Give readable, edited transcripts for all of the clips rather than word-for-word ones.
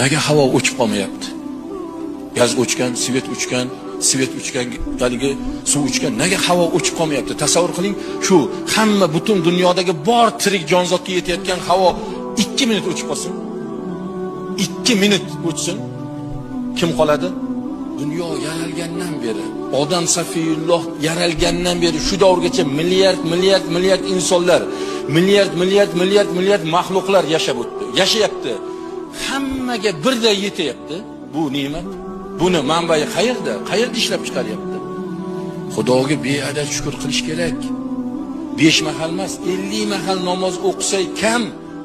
Nega havo o'chib qolmayapti? Gaz o'chgan, svet o'chgan, svet o'chgan, haligi suv o'chgan. Nega havo o'chib qolmayapti? Tasavvur qiling, shu hamma butun dunyodagi bor tirik jonzotga yetayotgan havo 2 minut o'chib qolsin. 2 minut o'chsin. Kim qoladi? Dunyo yaralgandan beri, odam Safiyulloh yaralgandan beri shu davrgacha milliard, milliard, milliard insonlar, milliard, milliard, milliard, milliard maxluqlar yashab o'tdi, yashayapti. Hammaga birday yetyapti bu ne'mat. Buni manbai qayerda? Qayerda ishlab chiqaryapti? Xudoga beadad shukr qilish kerak. 5 mahal emas, 50 mahal namoz o'qisak kam.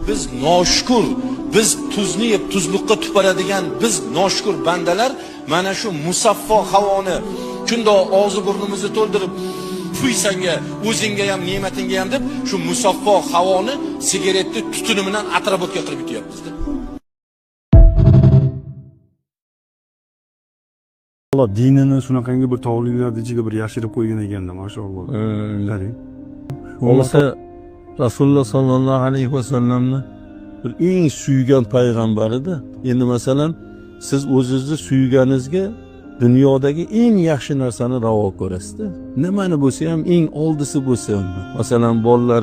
Biz noshukur, biz tuzni yeb tuzluqqa tuparadigan biz noshukur bandalar mana shu musaffo havoni shundoq og'zi burnimizni to'ldirib puy sanga, o'zingga ham, ne'matingga ham deb shu musaffo havoni sigaretni tutuni bilan отработка qilib yutyapmiz-da. Alloh dinini shunaqangi bir tog'liklarni ichiga bir yashirib qo'ygan ekanda, mashalloh. Qarang. Bo'lmasa Rasululloh sollallohu alayhi vasallamni bir eng suygan payg'ambarida. Endi masalan, siz o'zingizni suyganingizga dunyodagi eng yaxshi narsani ravo ko'rasizda. Nimani bo'lsa ham eng oldisi bo'lsa, masalan, bolalar